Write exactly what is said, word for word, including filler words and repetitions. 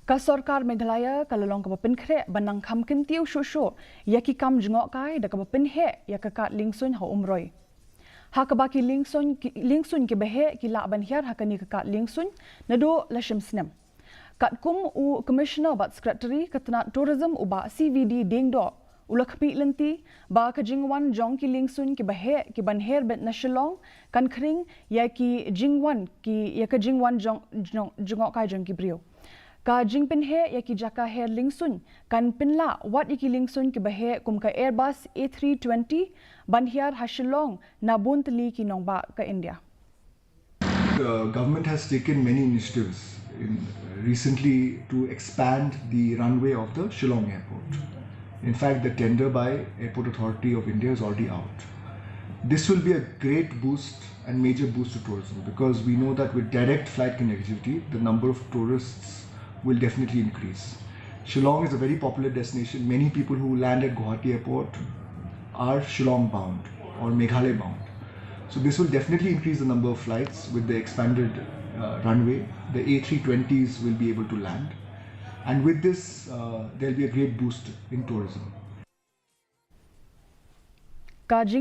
Ka sorkar Meghalaya ka la long kaba pynkhreh ban nang kham kyntiew shuh shuh ïa ki kam jngohkai da kaba pynheh ïa ka kad liengsuiñ ha Umroi. Ha kaba ki liengsuiñ ki, liengsuiñ kiba heh ki lah ban hiar ha kane ka kad liengsuiñ naduh la shim snem. Katkum u Commissioner bad Secretary ka tnat Tourism u Bah C V D Diengdoh u la khmih lynti ba ka jingwan jong ki liengsuiñ kiba heh ki ban her beit na Shillong kan khring ïa ki jingwan ki ïa ka jingwan jong jong jngohkai jong ki briew. Ka jingpynheh ïa ki jaka her liengsuiñ kan pynlah wat ïa ki liengsuiñ kiba heh kum ka Airbus A three twenty ban hiar ha Shillong na bun tylli ki nongbah ka India. The government has taken many initiatives in, recently to expand the runway of the Shillong airport. In fact, the tender by Airport Authority of India is already out. This will be a great boost and major boost to tourism, because we know that with direct flight connectivity, the number of tourists will definitely increase. Shillong is a very popular destination. Many people who land at Guwahati airport are Shillong bound or Meghalaya bound. So this will definitely increase the number of flights with the expanded uh, runway. The A three twenties will be able to land. And with this, uh, there'll be a great boost in tourism. Ka jing